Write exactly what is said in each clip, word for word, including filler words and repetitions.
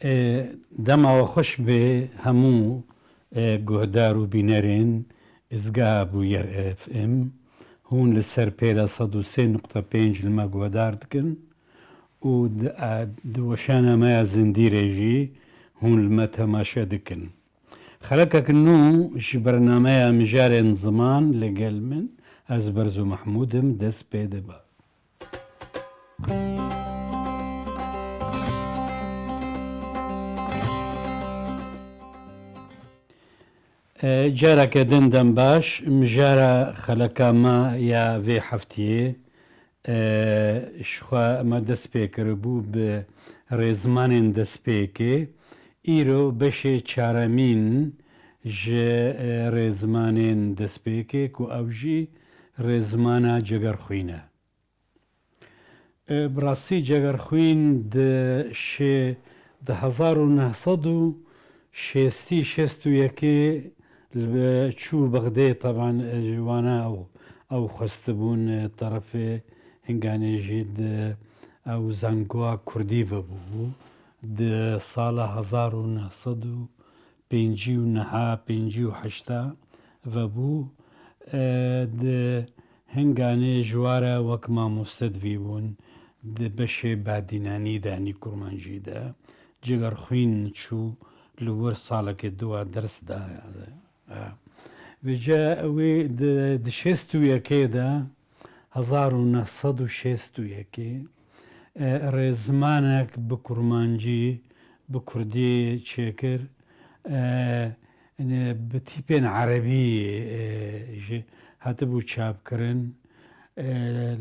E, dema we xweş bê hemû, e, guhdar û bînerên Izgeha Bûyer F M. Hûn li ser pêla sed û sê nokta pênc li me guhdar dikin û di, e, di weşana me ya Zindîrê jî hûn li me temaşe dikin. Xelekek nû ji bernameya Mijarên Ziman li gel min, ez Berzo Mehmûd im, dest pê dibe. E, careke din dem baş, mijara xeleka me ya vê heftiyê, e, ji xwe me dest pê kiribû bi rêzmanên destpêkê. Îro beşê çaremîn ji, e, rêzmanên destpêkê ku ew jî rêzmana Cegerxwîn e. E, bi rastî Cegerxwîn di şê-, di hezar û neh sed û şêstî şêst û yekê li be-, çû Bexdê, teban, e, ji wana ew, ew xwestibûn, e, terefê hinganê jî di ew zangoa kurdî vebûbû. Di sala hezar û neh sed û pêncî û neha, pêncî û heşta vebû. E, di hinganê ji wa re wek mamoste divîbûn, di beşê badînanî de, yanî kurmancî de, Cegerxwîn çû li wir salekê dua ders da. E, vêce wê di, di şêst û yekê de, hezar û neh sed û şêst û yekê, e, rêzmanek bi kurmancî, bi kurdî çêkir. E, ne, bi tîpên erebî, e, jî hatibû çapkirin, e,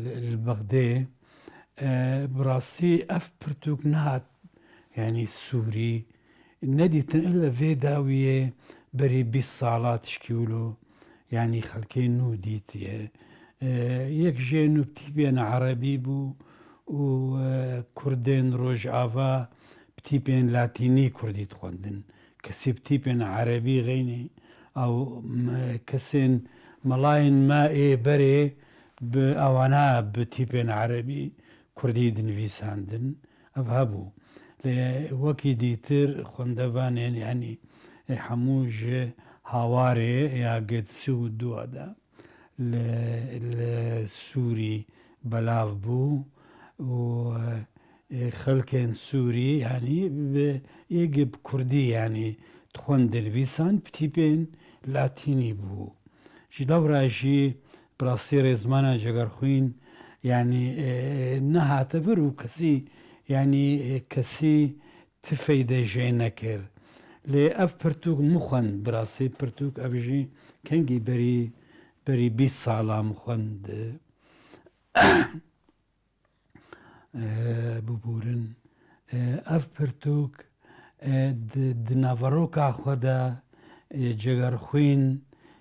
li, li Bexdê. E, bi rastî ev pirtûk nehat, yanî sûrî, nedîtin illa vê dawiyê berî bîst sala tişkî wilo, yanî xelkê nû dîtiye. E, yek jê nû bi tîpên erebî bû û, e, kurdên rojava bi tîpên latînî kurdî dixwendin. Kesî bi tîpên erebî xeynî, ew, m-, kesên melayên me ê berê bi ewana bi tîpên erebî kurdî dinivîsandin. Ev hebû. Lê wekî dîtir xwendevanên, yanî, e, hemû ji Hawarê ya Gêdsî û Dûa de li, li Sûrî belav bû û, e, xelkên Sûrî, yanî, bi, yek bi kurdî, yanî, dixwendin, dinivîsan, bi tîpên latînî bû. Ji lewra jî bi rastî rêzmana Cegerxwîn, yanî, e, nehate vir û kesî, yanî, e, kesî ti feyde jê nekir. Lê ev pirtûk min xwend, bi rastî pirtûk ev jî kengî berî, berî bîst sala min xwend. E, bibûrin. E, ev pirtûk, e, di, di naveroka xwe de, e, Cegerxwîn,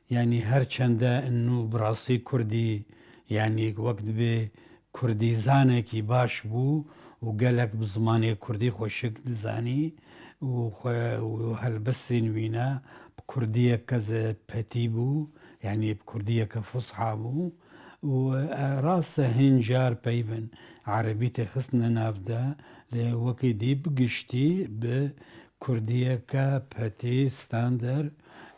yanî her çende nû bi rastî kurdî, yanî wek dibê kurdîzanekî baş bû û gelek bi zimanê kurdî xweşik dizanî û xwe û helbestên wîne bi kurdiyeke ze petî bû, yanî bi kurdiyeke fusha bû. û, e, rast e, hin car peyvên erebî tê xistine nav de, lê wekî dî bi giştî bi kurdiyeke petî, standard,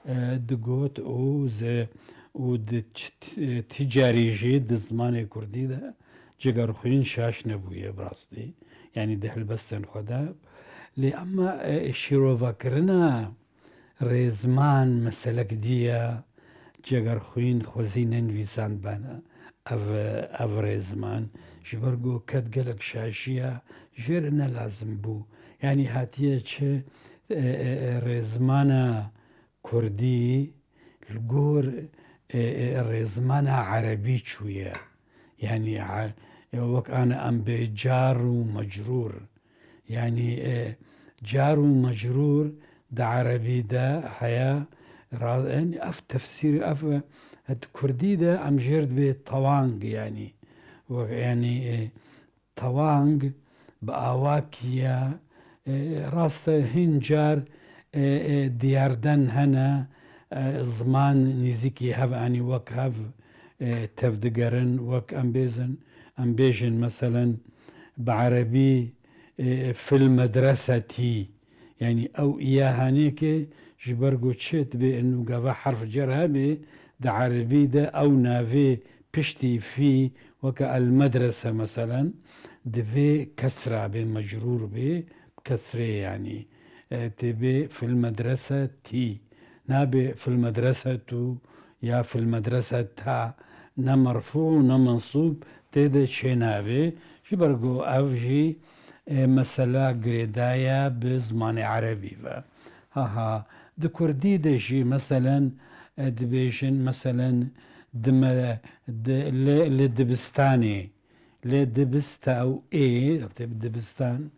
e, digot û ze-, û di ç-, t-, e, ti carî jî di zimanê kurdî de Cegerxwîn şaş nebûye bi rastî. Yanî di helbestên xwe de. Lê ema, e, şîrovekirina rêzman meselek dî ye. Cegerxwîn xwezî nenivîsandibana ev, ev rêzman, ji ber ku ket gelek şaşiya jê re ne lazim bû. Yanî hatiye çi, e, e, e, rêzmana kurdî li gor, e, e, rêzmana erebî çûye. Yanî, e, wek ana em bê car û mecrûr. Yanî, e, car û mecrûr di erebî de heye, ra-, yanî ev tefsîr, ev, e, di kurdî de em jêr dibê tewang, yanî, wek, yanî, e, tewang bi awakî ye, e, rast e, hin car, e, e, diyarden hene, e, ziman nîzîkî hev, yanî wek hev, e, tevdigerin, wek em bêzin, em bêjin, meselen, bi erebî, e, fil medresetî, Yanî ew î ya hanê ke ji ber ku çi dibê inu gava herf cer hebê, di erebî de ew navê piştî fî, weke el medrese meselen, divê kesra bê, mecrûr bê, bi kesrê yanî. E, tê bê fil medrese tî. Nabê fil medrese tu ya fil medrese ta. Ne merfû ne mensûb tê de çê nabê. Ji ber ku ev jî, e, mesela girêdaya bi zimanê erebî ve. Ha ha. Di kurdî de jî meselen, e, dibêjin, meselen, dime, di, li, li dibistanê. Lê dibista û ê, tê bi dibistan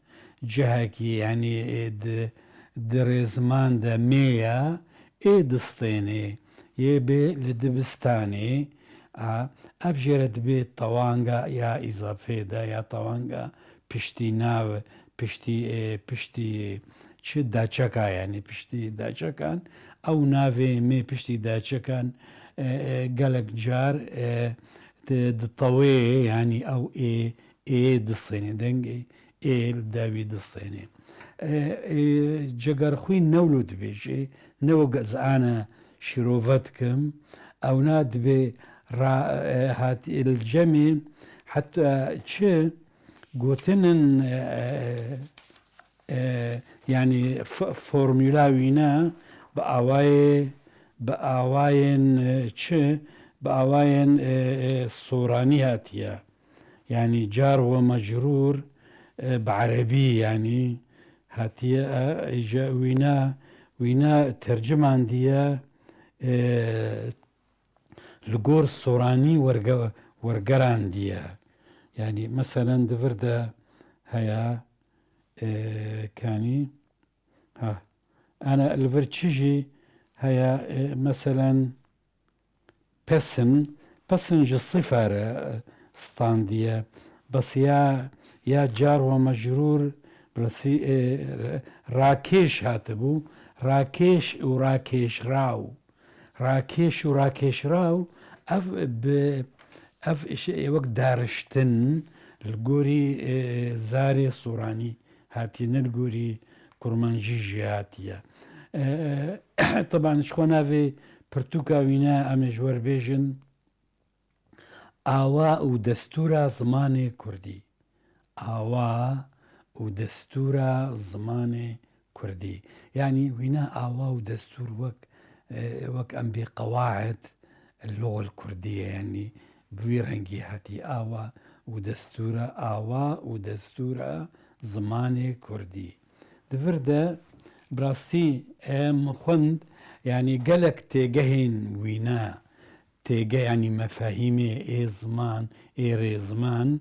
cihekî, yanî, e, di, di rêziman de mê ya, ê distênê. Yê bê li dibistanê, a, ev jê re dibê tewanga ya îzafê de, ya tewanga piştî nav, piştî, e, piştî çi daçeka, yanî piştî daçekan, ew navê mê piştî daçekan, e, e, gelek car, e, di, di tewê, yanî ew ê, ê distênê, dengê ê li dawî distênê. E, e, Cegerxwîn ne wilo dibêje, ne wek ez ana şîrove dikim, ewna dibê ra, e, hat, li cemê heta çi gotinin, e, e, e, yanî f-, formula wîne bi awayê, bi awayên, e, çi? Bi awayên, e, e, soranî hatiye. Yanî car we mecrûr, e, bi erebî yanî hatiye, e, îca wîna, wîna tercimandiye, e, li gor soranî werge-, wergerandiye. Yanî meselen di vir de heye, e, kanî, ha, ana li vir çi jî heye, e, meselen, pesin, pesin ji sifa re, e, standiye. Bes ya, ya car we mecrûr, bi resî, e, rakêş hatibû. Rakêş û rakêşraw. Rakêş û rakêşraw, ev bi, ev iş-, ê wek dariştin li gorî, e, zarê soranî hatiye, ne li gorî kurmancî jî hatiye. E, e, teban ji xwe navê pirtûka wîne em ê ji we re bêjin, Awa û destûra zimanê kurdî. Awa û destûra zimanê kurdî. Yanî wîna awa û destûr wek, e, wek em bê qewaid luxul kurdî ye, yanî bi wî rengî hatî awa û destûra, awa û destûra zimanê kurdî. Di vir de bi rastî em xwend, yanî gelek têgehên wîna, têge, yanî mefahîmê ê ziman, ê rêziman,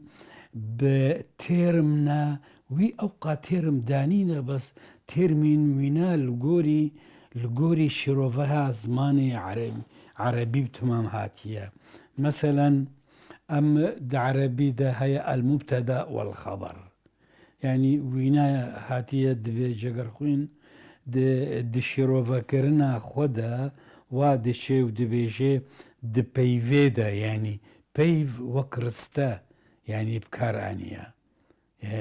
bi têrmna wî ewqa têrm danîne, bes têrmên wîna li gorî, li gorî şîroveha zimanê ereb-, erebî bi timam hatiye. Meselen, em di erebî de heye el-mubteda wel-xeber. Yanî wîna hatiye divê Cegerxwîn di, di şîrovekirina xwe de wa diçe û dibêje di peyvê de, yanî peyv wek riste, yanî bi kar aniye. E,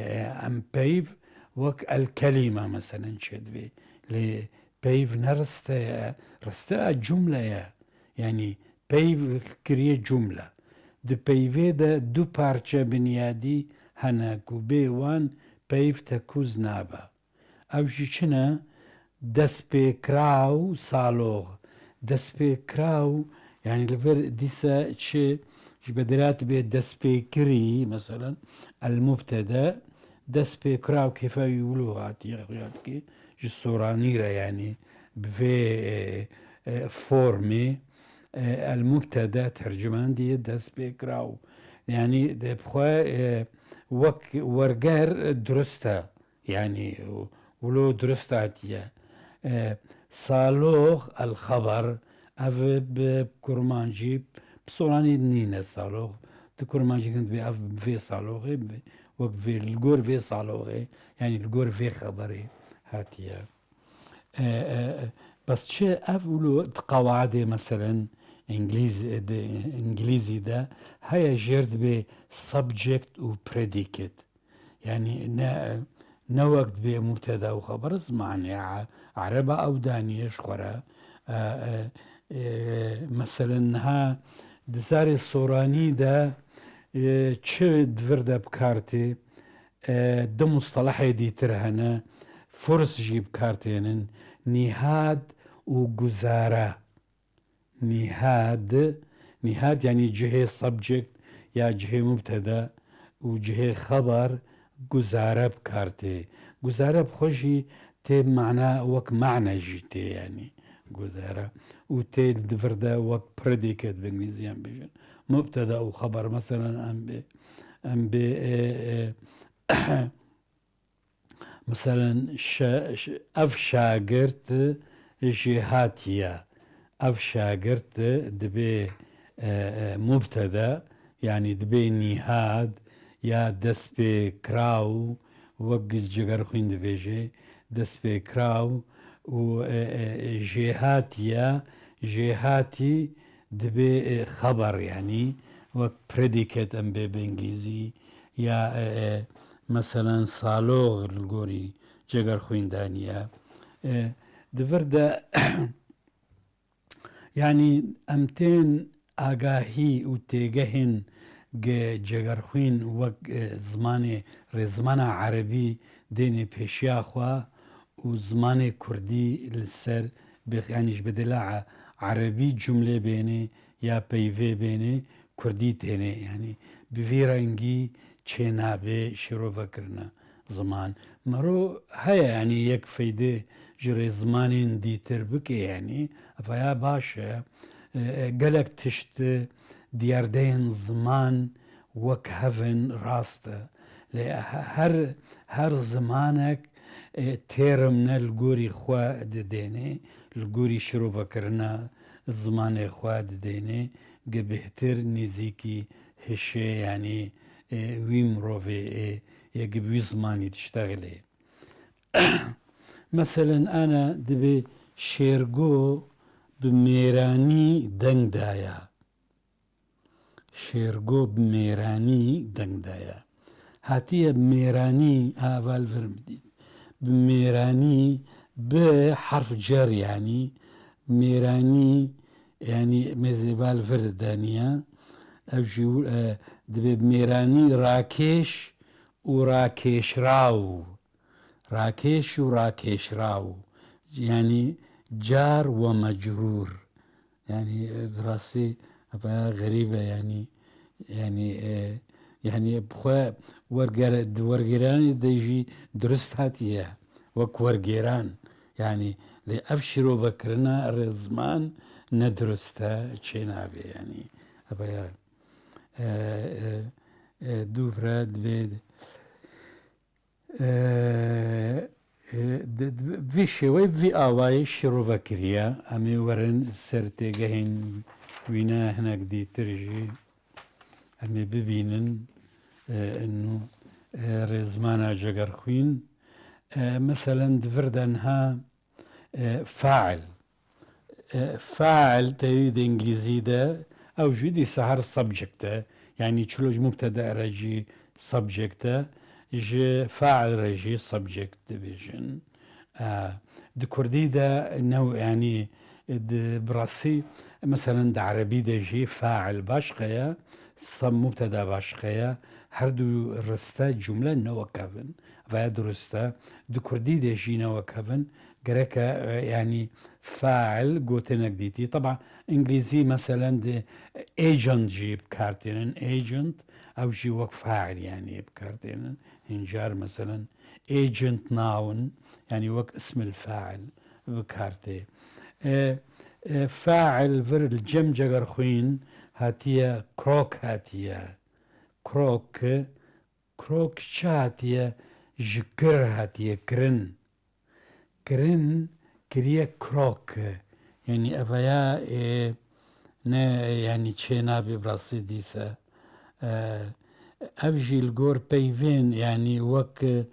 em peyv wek el-kelîme meselen çêdibê. Lê peyv ne riste ye, riste ye, cumle ye. Yanî peyv kiriye cumle. Di peyvê de du parçe binyadî hene ku bê wan peyv tekûz nabe. Ew jî çi ne? Destpêkraw, salox. Destpêkraw, yanî li vir dîse çi? Ji bedelat bê destpêkirî, meselen, el-mubtede, destpêkraw kêfa wî wilo hatiye xuya dike, ji soranî re, yanî bi vê, e, e, formê, e, el-mubtede tercimandiye destpêkraw. Yanî de bi xwe, e, wek werger, e, durust e. Yanî wilo durust hatiye. E, salox el-xeber, ev bi kurmancî, bi soranî nîne salox. Di kurmancî kin dibê ev bi vê saloxê, bi, wek vê, li gor vê saloxê, yanî li gor vê xeberê hatiye. E, e, bes çi ev wilo di qewaidê, meselen, îngilîz-, di îngilîzî de heye jêr dibê subject û predicate. Yanî ne, ne wek dibê mubteda û xeber, zimanê e-, ereba ew daniye ji xwe re. E, e, e, meselen niha di zarê soranî de, e, çi di vir de bi kar tê? E, du mustelehê dîtir hene, furs jî bi kar tênin, nîhad û guzare. Nîhad, nîhad yanî cihê subject ya cihê mubteda û cihê xeber guzare bi kar tê. Guzare bi xwe jî tê mana wek mane jî tê yanî guzare û tê li vir de wek predicate bi îngilîziyan bêjin. Mubteda û xeber meselen em bê, em bê, e, e, Meselen, şe-, ş-, ev şagirt jêhatî ye. Ev şagirt dibê, e, e, mubteda, yanî dibê nîhad ya destpêkiraw, wek Cegerxwîn dibêje, destpêkiraw û, e, e, jêhatî ye. Jêhatî dibê, e, xeber, yanî wek predicate em bê bi îngilîzî, ya, e, e, meselen, salox li gorî Cegerxwîn daniye. E, di vir de, yanî em tên agahî û têgehên ge Cegerxwîn wek, e, zimanê rêzimana erebî dênê pêşiya xwe û zimanê kurdî li ser bêx-, yanî ji bedela e-, erebî cumlê bênê ya peyvê bênê, kurdî tênê, yanî bi vî rengî çênabe şîrovekirina ziman. Mero heye, yanî yek feydê ji rêzimanên dîtir bike, yanî ev ya baş e. E, e, gelek tişt, e, diyardeyên ziman wek hev in, rast e. Lê he-, her, her zimanek, e, têrim ne li gorî xwe didêne, li gorî şîrovekirina zimanê xwe didêne, ge bêhtir nêzîkî hişê, yanî, e, wî mirovê, e, ye ge bi wî zimanî diştexilê. Meselen, ana dibê Şêrgo bi mêranî deng daye. Şêrgo bi mêranî deng daye. Hatiye bi mêranî, a, val vir mi dît. Bi mêranî, bi herf cer, yanî mêranî, yanî mêzê val vir daniye. Ev jî, e, dibê bi mêranî rakêş û rakêşraw. Rakêş û rakêşraw. Yanî car we mecrûr. Yanî, e, bi rastî, ev xerîb e, yanî, yanî, e, yanî, bi xwe wergere-, di wergêranê de jî dirust hatiye, wek wergêran. Yanî, lê ev şîrovekirina rêziman ne dirust e, çênabe, yanî. Ev ya, e, e, e, dûvre dibê, E, e, di, di, vî şêweyê, vî awayî şîrove kiriye. Em ê werin ser têgehên wîne hinek dîtir jî em ê bibînin. E, nû, e, rêzmana Cegerxwîn. E, meselen, di vir de niha E, fail. E, fail tevî di îngilîzî de, ew jî dîsa her subject e. Yanî çilo ji mubteda re jî subject e, ji fail re jî subject dibêjin. E, di kurdî de new, yanî di bi rastî, meselen di erebî de jî fail başqe ye, sab mubteda başqe ye. Her du riste cumle ne wek hev in. Vaya dirust e. Di kurdî de jî ne wek hev in. Gereke, e, yanî fail gotinek dîtî. Teba îngilîzî meselen di agent jî bi kar tênin. Agent, ew jî wek fail yanî bi kar tênin. Hîn car meselen agent noun, yanî wek ismil fail bi kar tê. E, e, fail vir li cem Cegerxwîn hatiye, krok hatiye. Krok, krok çi hatiye? Ji kir hatiye, kirin. Kirin, kiriye krok. Yanî ev ya, e, ne, yanî çênabe bi rastî dîse. E, ev jî li gor peyvên, yanî wek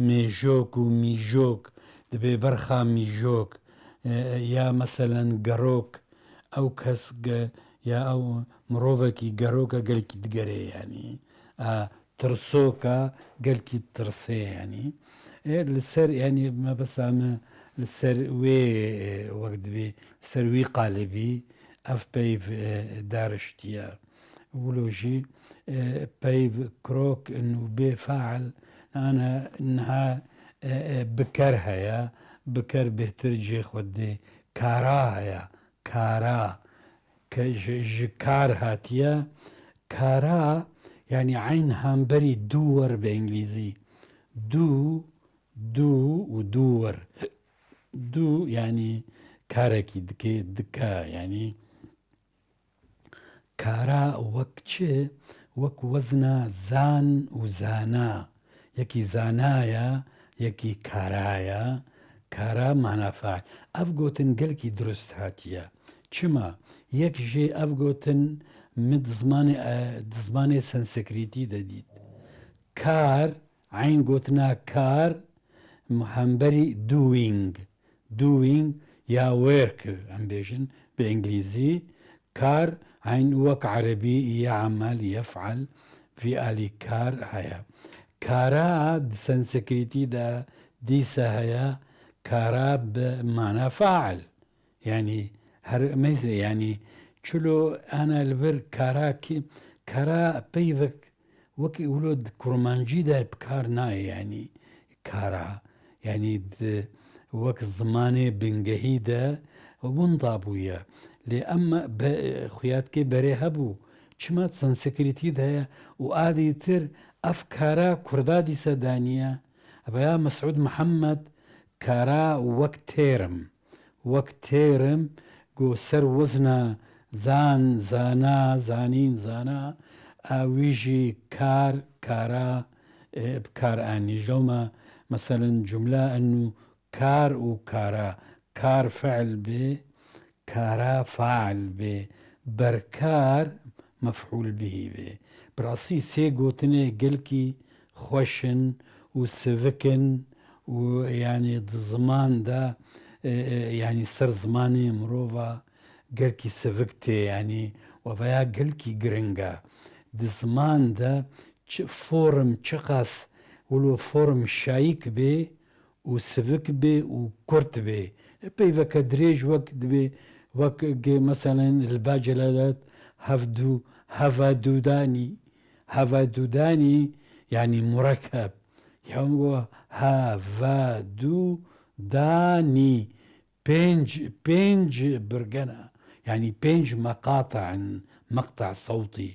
mêjok û mîjok, dibê berxa mîjok, e, ya meselen gerok, ew kes ge-, ya ew mirovekî gerok e, gelkî digerê, yanî. E, tirsok e, gelkî tirsê, yanî. E, li ser, yanî mebesta me li ser wê, e, wek dibê, li ser wî qalibî ev peyv, e, dariştiye. Wilo jî, e, peyv krok in û bê fail, ana niha, e, e, biker heye, biker bêhtir cê xwe dê, kara heye, kara, ke ji, ji kar hatiye, kara, yanî eyn hemberî dû wer bi îngilîzî. Dû, dû û dû wer. Dû, yanî karekî dike, dike, yanî kara wek çi? Wek wezna zan û zana. Yekî zanaya, yekî karaya. Kara mana fail. Ev gotin gelkî durust hatiye. Çima? Yek jê ev gotin min di zimanê, e, di zimanê Sanskritî de dît. Kar, eyn gotina kar, hemberî doing. Doing ya work, em bêjin bi îngilîzî. Kar, eyn wek erebî ya'mel, yef'al, vî alî kar heye. Kara di Sanskritî de dîsa heye, kara bi mana fail. Yanî her neyse, yanî çilo ana li vir kara kî, kara peyvek wekî wilo di kurmancî de bi kar nayê, yanî kara, yanî di wek zimanê bingehî de winda bûye. Lê em be, xuya dikê berê hebû, çima Sanskritî de ye û a dîtir ev kara kurda dîsa daniye. Ev ya Mesûd Mihemed kara wek têrim. Wek têrim, ku ser wezna zan, zana, zanîn, zana, a wî jî kar, kara, e, bi kar anî. Lewma, meselen, cumla enû kar û kara, kar fiil bê, kara fail bê, berkar mef'ûl bihî bê. Bi rastî sê gotinê gelkî xweş in û sivik in û, yanî, di ziman de, e, e, yanî, ser zimanê mirova gelkî sivik tê, yanî, û veya gelkî giring e. Di ziman de çi form, çiqas wilo form şayîk bê û sivik bê û kurt bê. E, peyveke dirêj wek dibê, wek ge, meselen, li ba celadet hevdû, hevadûdanî, hevadûdanî, yanî murekkeb. Ya go hevadûdanî. Pênc, pênc birgena. Yanî pênc meqata in, meqta sewtî.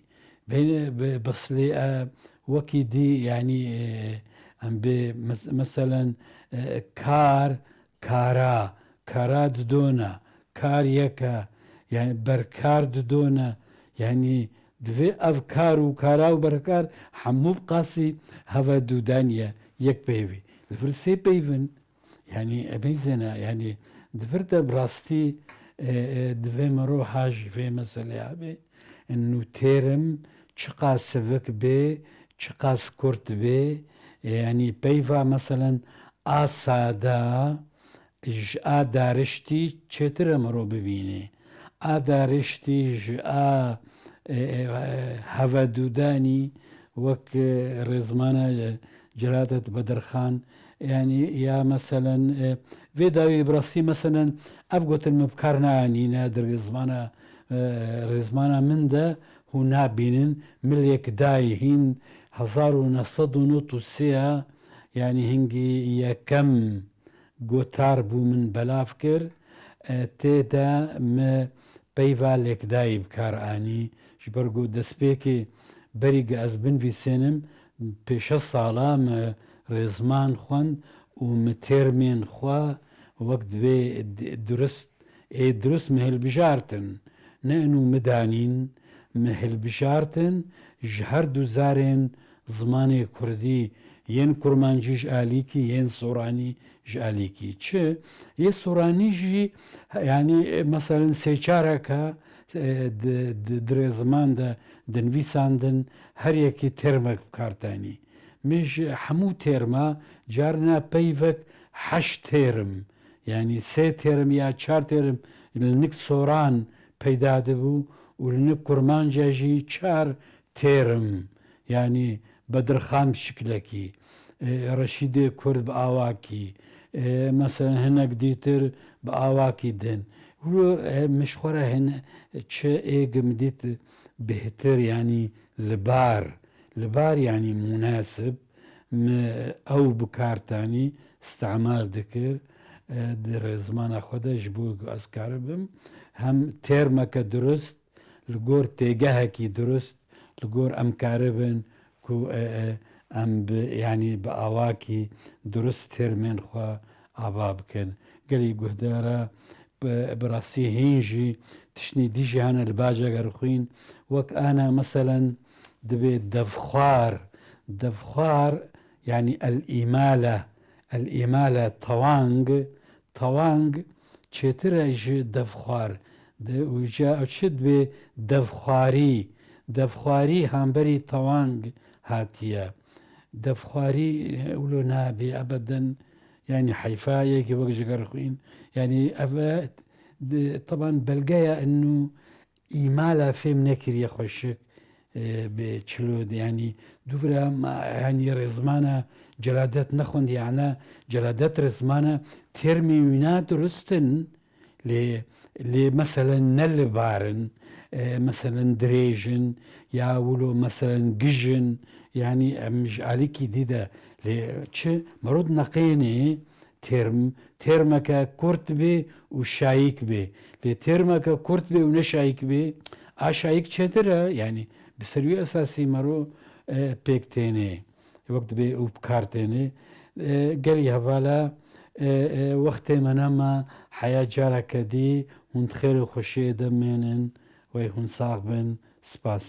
Bê, bê, bes lê, e, wekî dî, yanî, e, em bê mes-, meselen, e, kar, kara, kara didona, kar yeka, yanî berkar didona, yanî divê ev kar û kara û berkar hemû bi qasî hevadûdanî ye, yek peyvî. Li vir sê peyv in, yanî, em bêjin, yanî, di vir de bi rastî, e, e, divê miroha ji vê meselê hebê. Nû têrim çiqas sivik bê, çiqas kurt bê, e, yanî, peyva, meselen, a sada ji a dariştî çêtir e mirov bibîne. A dariştî ji a, e, e, e, hevadûdanî wek, e, rêzmana, e, Celadet Bedirxan, yanî ya meselen, e, vê dawî bi rastî meselen ev gotin min bi kar neanîne di rêzmana, e, rêzmana min de hûn nabînin, min lêk dayî hîn hezar û neh sed û nod û sê ya, yanî hingî yekem gotar bû min belav kir, e, tê de me peyva lêkdayî bi kar anî. Ji ber ku destpêkê berî ku ez binivîsênim, pê şeş sala me rêzman xwend û me têrmên xwe wek divê d-, durist, ê durist me hilbijartin. Ne enû me danîn, me hilbijartin ji her du zarên zimanê kurdî, yên kurmancî ji alîkî, yên soranî ji alîkî. Çi? Yê soranî jî, yanî, e, meselen sê çareka, e, di, di, di rêziman de dinivîsandin, her yekî têrmek bi kar tenî. Min ji hemû têrma carina peyvek heşt têrim, yanî sê têrim ya çar têrim li nik soran peyda dibû û li nik kurmanca jî çar têrim, yanî bedirxan bi şiklekî. e, Reşîdê Kurd bi awakî, e, mesela hinek dîtir bi awakî din. Wilo, e, min ji xwe re hin çi êg min dît bêhtir, yanî li bar, li bar yanî munasib, min ew bi kar tanî, îstemal dikir, e, di rêzmana xwe de ji bo ku ez karibim hem têrmeke durust, li gor têgehekî durust, li gor em karibin ku, e, e, em bi, yanî bi awakî durust termên xwe ava bikin. Gelî guhdara bi, bi rastî hîn jî tiştî dî jî hene li bajager xwîn. Wek ana meselen dibê devxwar, devxwar yanî el-îmale, el-îmale tewang, tewang çêtir e ji devxwar. De, û ja çi dibê devxwarî? Devxwarî hemberî tewang hatiye. Devxwarî, e, wilo nabê ebeden, yanî heyfa yekî wek jiger xwîn. Yanî ev e, de, teban belgeya enû îmala fêm nekiriye xweşik, e, bi çilo de, yanî dûvira ma, yanî rêzmana Celadet nexwendiyane, Celadet rêzmana termê wîna durustin, lê, lê meselen ne li bar in, e, meselen dirêj in, ya wilo meselen gij in, yanî em ji alîkî dî de, lê çi merod neqênê, term, termeke kurt bê û şayîk bê. Lê termeke kurt bê û ne şayîk bê, a şayîk çêtir e, yanî bi ser wî esasî mero, e, pêk tênê. Wek dibê û bi kar tênê. E, gelî hevala, e, e, wextê me nema, heya careke dî, hûn di xêr û xweşiyê de mênin, wey hûn sax bin, spas.